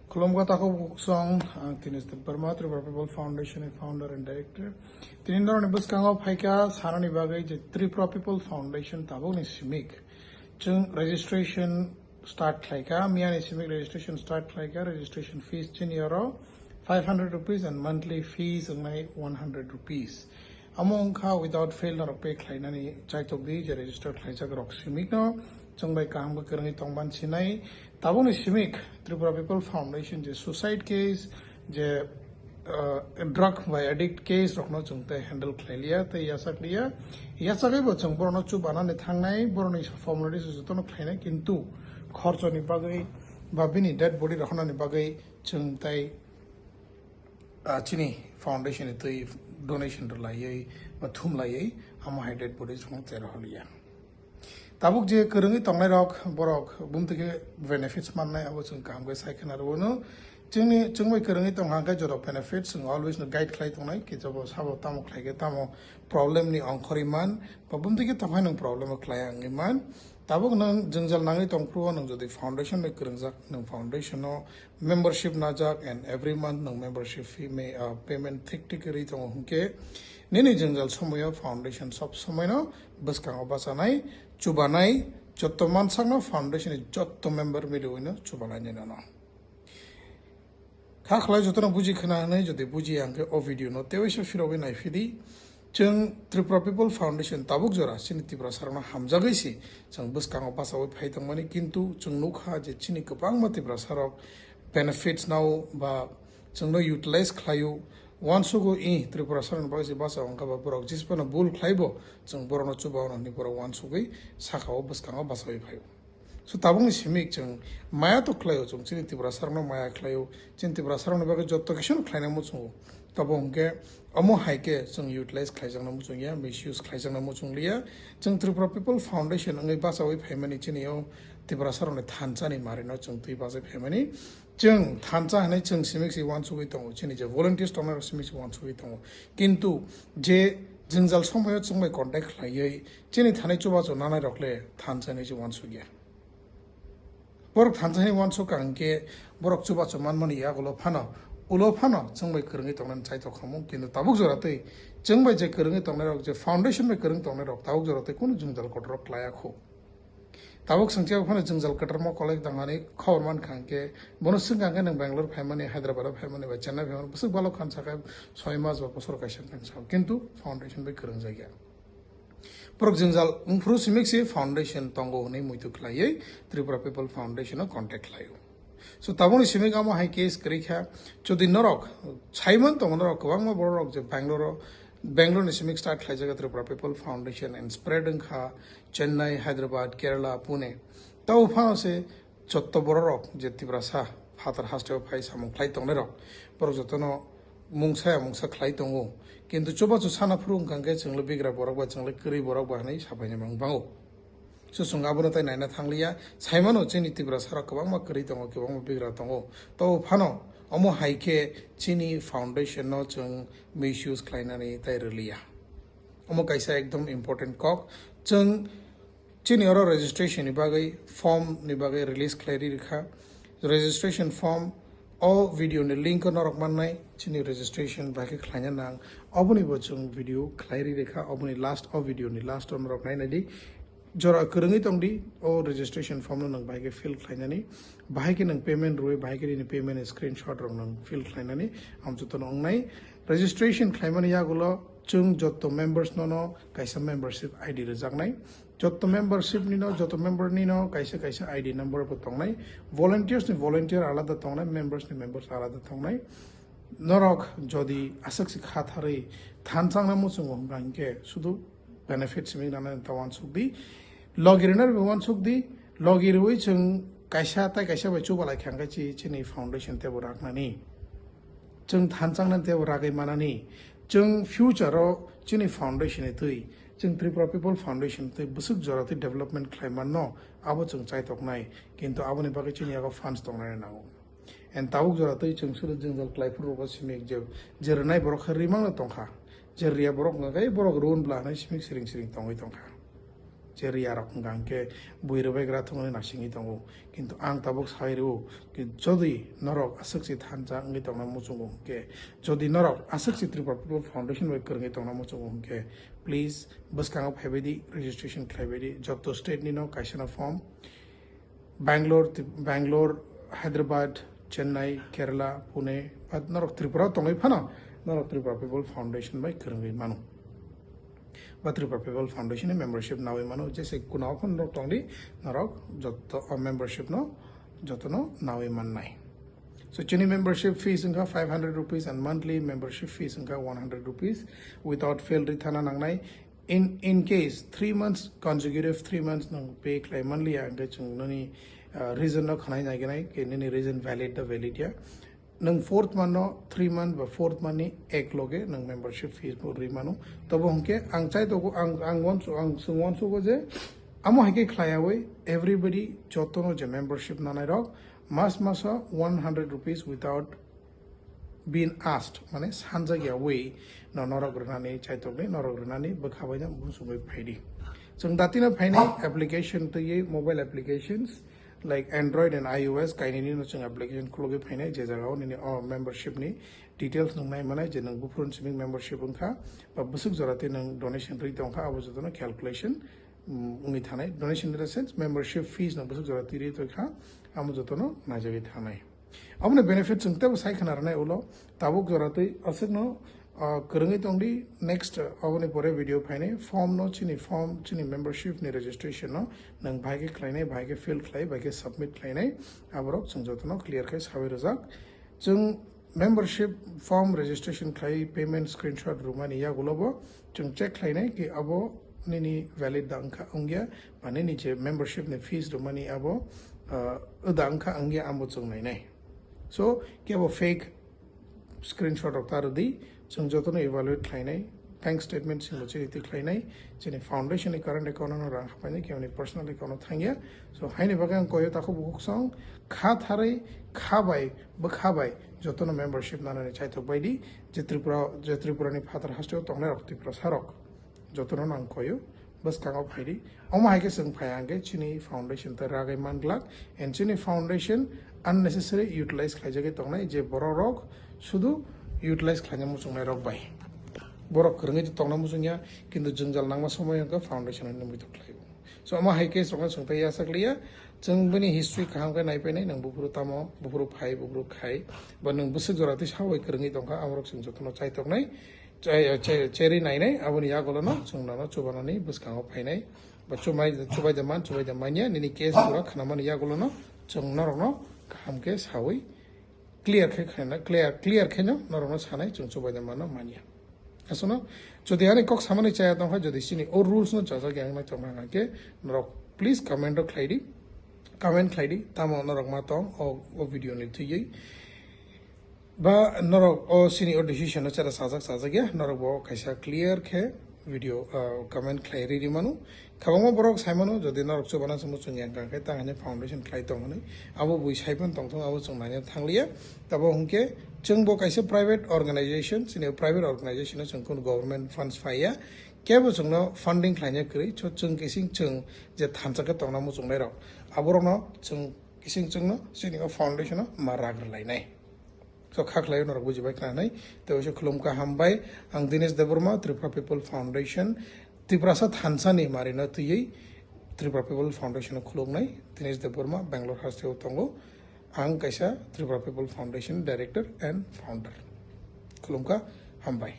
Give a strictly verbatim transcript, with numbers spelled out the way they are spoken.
Khulumkha takhuk buksong, ang Tinis Debbarma, Tripura People Foundation ni founder and director. Tini norokni bwskango phaikha sanani bagwi je Tripura People Foundation tabukni simik. Chwng registration start khlaikha, miyani simik registration start khlaikha, registration fees chini oro five hundred rupees and monthly fees wngnai one hundred rupees. Amo wngkha without fail norok pay khlainani chaitokdi je register khlaijak rok simikno chwng bai kaham khe kwrwngwi tongman sinai. Tabukni simik Tripura People Foundation je suicide case, je, uh, drug bai addict case rokno chwng tei handle khlai liya tei yachak liya. Yachagwi bo chwng borokno chubanani thangnai, borokni formalities jotono khlainai, kintu khorchoni bagwi ba bini dead body rohornani bagwi chwng tei, ah, chini foundation ni twi donation rwlaiwi ba thumlaiwi amo hai dead body chwng tei rohorliya. Tabuk je kwrwngwi tongnai rok, borok bumtwi khe benefits mannai, abo chwng kaham khe sai khna rwno. Chwngni, chwng bai kwrwngwi tong hang khe jora benefits chwng always no guide khlai tongnai, kisa bo sabo tamo khlai khe tamo problem ni ongkhorwi man, ba bumtwi khe tong hai nwng problem o khlai wngwi man. Tabuk nwng jwngjal nangwi tong phuru o nwng jodi foundation bai kwrwngjak, nwng foundation o membership najak and every month nwng membership fee may, uh, payment thik thik ri tongo hwnkhe nini jwngjal somoyo foundation sob somoino bwskango bachanai, chubanai, jotto mansakno foundation ni jotto member miliwino chubanai ninono. Kha khlai jotono buji khna hwnwi jodi buji ang khe o video no tewaisa phirogwi naiphidi. Chwng Tripura People Foundation tabuk jora chini Tiprasa rokno hamjagwi si chwng bwskango bachaui phai tongmani, kintu chwng nukha je chini kwbangma Tiprasa rok benefits nao ba chwngno utilize khlaio, uansugo i Tiprasa rokni bagwi se bacha wngkha ba borok jisphano bul khlaibo chwng borokno chuba hwnwi borok uansugwi sakao bwskango bachaui phaio. So tabukni simik chwng maya to khlaio, chwng chini Tiprasa rokno maya khlaio, chini Tiprasa rokni bagwi jotto kisa no khlaina muchungo. Tabo hwnkhe omo hai khe chwng utilize khlaijakna muchungya, misuse khlaijakna muchungliya. Chwng Tripura People Foundation wngwi bachaui phaimani chini o Tiprasa rokni thansa ni mari no chwng twi bachai phaimani. Chwng thansa hwnwi chwng simik si uansugwi tongo, chini je volunteers tongnai rok simik si uansugwi tongo. Kintu je jwngjal somoyo chwng bai contact khlaiwi chini thani chubachu nanai rok le thansa hwnwi se uansugya. Borok thansa hwnwi uansukha hwnkhe borok chubachu manmani yagulo phano, ulo phano chwng bai kwrwngwi tongnani chaitok khamu, kintu tabuk jora twi chwng bai je kwrwngwi tongnai rok, je foundation bai kwrwng tongnai rok tabuk jora twi kunu jwngjal kotor rok klaiya khu. Tabuk swngchaya phano jwngjal kwtharma kolai tongmani khobor mankha hwnkhe, bono swngkha hwnkhe nwng Bangalore phaimani, Hyderabad o phaimani bai Chennai phaimani bwswk balok khan sakha soi mas ba bosor kaisa tang sao, kintu foundation bai kwrwngjakya. Borok jwngjal wngphuru simik si foundation tongo hwnwi muitu khlaiwi Tripura People Foundation o contact khlaio. So tabukni simik amo hai case kwrwi kha, jodi norok saiman tongo norok kwbangma borok rok je Bangalore o, Bangalore ni simik start khlaijak Tripura People Foundation and spread wngkha Chennai, Hyderabad, Kerala, Pune. Tabo phano se jotto borok rok je Tiprasa phatar hasteo phai samung khlai tongnai rok, borok jotono mungsa ya mungsa khlai tongo, kintu chubachu sana phuru wngkha hwnkhe chwnglo bigra borok ba chwnglo kwrwi borok ba hwnwi sapaina mang bango. Chwng abono tai naina thangliya, saimano chini Tiprasa rok kwbangma kwrwi tongo, kwbangma bigra tongo. Tabo phano omo hai khe chini foundation no chwng misuse khlainani tai rwliya. Omo kaisa ekdom important kok. Chwng chini oro registration ni bagwi form ni bagwi release khlai ri rikha. Registration form o video ni link o norok mannai, chini registration bai khe khlaina nang. Oboni bo chwng video khlai ri rikha, oboni last o video ni last o norok nainai di. Jora kwrwngwi tong di, o registration form no nwng bahai khe fill khlainani, bahai khe nwng payment rwui, bahai khe nini payment screenshot rok nwng fill khlainani, ang jotono wngnai. Registration khlaimani yagulo chwng jotto members no no kaisa membership I D rwjaknai. Jotto membership ni no, jotto member ni no kaisa kaisa I D number bo tongnai. Volunteers ni volunteer alada tongnai, members ni members alada tongnai. Norok jodi aswk se kha tharwi thansa wngna muchungo hwnkha hinkhe sudu benefit simi nana ta uansuk di. Logi rwna rwui uansuk di. Logi rwui chwng kaisa tai kaisa bai chubalai kha hinkhe chi chini foundation teibo raknani. Chwng thansa wngnani teibo ragwi manani. Chwng future o chini foundation ni twi, chwng Tripura People Foundation twi bwswk jora twi development khlai manno, abo chwng chaitoknai. Kintu aboni bagwi chini yago funds tongnani nango. And tabuk jora twi chwng suri jwngjal kwlai phuru rogo simi je, je rwnai borok khe rimang no tongkha, je riya borok no khe borok run bla hwnwi simi siring siring tongwi tongkha. je riya rok hwnkha hwnkhe bui rwbaigra thwngwi nasingwi tongo. Kintu ang tabuk sai rw-o, ki jodi norok aswk se thansa wngwi tongna muchungo hwnkhe, jodi norok aswk se Tripura People Foundation bai kwrwngwi tongna muchungo hwnkhe, please bwskango phaibai di, registration khlaibai di. Joto state ni no kaisa no form, Bangalore, Bangalore, Hyderabad, Chennai, Kerala, Pune, ba norok Tripura tongwi phano norok Tripura People Foundation bai kwrwngwi mano. Ba Tripura People Foundation ni membership nawi mano, jese kuna phano norok tongdi, norok joto, o membership no joto no nawi mannai. So chini membership fees wngkha five hundred rupees and monthly membership fees wngkha one hundred rupees. Without fail rithana nangnai. In, in case three months, consecutive three months nang pay khlai manliya, hwnkhe chwng nini, uh, reason no khnai naigenai, ke nini reason valid da valid ya. Nang fourth month no three month ba fourth month ni ek loge nang membership fees bo rwi mano. Tobo hwnkhe ang chai togo, ang, ang wansu-, ang swng wansugo je amo hai khe khlaiyawi everybody jotono je membership nanai rok mas maso one hundred rupees without been asked, mane sanjakya wi no norok rwnani chaitokni, norok rwnani bwkha bai no bumsugwi phaidi. Chwng datino phainai application twiwi mobile applications like Android and iOS kainwino chwng application khulugwi phainai, je jagao nini o membership ni details nwng nai manai, je nwng buphuru simi membership wngkha ba bwswk jora tei nwng donation rwi tongkha, abo jotono calculation, mm, wngwi thanai. Donation in the sense membership fees no bwswk jora twi rwi tongkha, amo jotono naijagwi thanai. Aboni benefit chwng teibo sai khna rwnai ulo, tabuk jora twi aswkno, ah, kwrwngwi tongdi. Next, ah, aboni pore video phainai, form no chini form, chini membership ni registration no nwng bahai khe khlainai, bahai khe fill khlai, bahai khe submit khlainai, aborok chwng jotono clear khe sawi rwjak. Chwng membership form registration khlai payment screenshot rwmani yagulo bo chwng check khlainai ki abo nini valid da wngkha wngya, ba nini je membership ni fees rwmani abo, ah, da wngkha wngya, abo chwng nainai. So, kebo fake screenshot rok ta rwdi, chwng jotono evaluate khlainai, bank statement singbo chini twi khlainai, chini foundation ni current account no rang hapainai, kebo ni personal account no thangya. So, haini bagwi ang koyo takhuk bukhuk song, kha tharwi, kha bai, bwkha bai, jotono membership nanani chaitok baidi, je Tripura, je Tripura ni phatar hasteo tongnai rok, Tiprasa rok. Jotono nang koyo, bwskango phaidi. Omo hai khe chwng phai hwnkhe chini foundation tei ragwi man glak, and chini foundation unnecessary utilize khlaijagwi tongnai, je borok rok sudu utilize khlaina muchungnai rok bai. Borok kwrwngwi tongna muchungya, kintu jwngjal nangma somoi hwnkhe foundation no nungwi tongkhlaio. So, omo hai khe chwngno chwng tei yachak liya, chwng bini history kaham khe naipainai, nwng buphuru tamo, buphuru phai, buphuru khai, ba nwng bwswk jora twi sawi kwrwngwi tongkha, amorok chwng jotono chaitoknai. Chai-, chai-, cherwi nainai, aboni yagulono chwng nono chubanani bwskango phainai, ba chubai, chubai da man, chubai da manya, nini case pura khnamani yagulono chwng norokno kaham khe sawi clear khe khaina, clear, clear khe no norokno sanai chwng chubai da mano manya. Asono, jodi ani kok samani chaya tongkha, jodi sini o rules no chajak yang nai tongma hwnkhe norok please comment rok khlaidi, comment khlaidi, tamo norok ma tong o, o video ni thwiwi. Ba norok o sini o decision no chara sajak sajak ya, norok bo kaisa clear khe video, ah, comment khlai ri ri manu. Kwbangma borok sai mano, jodi norok chubana se muchung yang kha khe tang hwnwi foundation khlai tong hwnwi, abo bui sai phano tong thung, abo chwng naina thang liya. Tabo hwnkhe chwng bo kaisa private organization, chini private organization no chwng kunu government funds phai ya, kebo chwngno funding khlaina kwrwi, so chwng kising chwng je thansa khe tongna muchungnai rok, aborokno chwng kising chwngno chini o foundation no ma rak rwlainai. So, kha khlai norok bujibai khna hwnwi. Tei waisa khulumkha, hambai. Ang Dinesh Debbarma, Tripura People Foundation, Tiprasa thansa ni mari no twiwi Tripura People Foundation no khuluknai. Dinesh Debbarma, Bangalore hasteo tongo. Ang kaisa Tripura People Foundation Director and Founder. Khulumkha, hambai.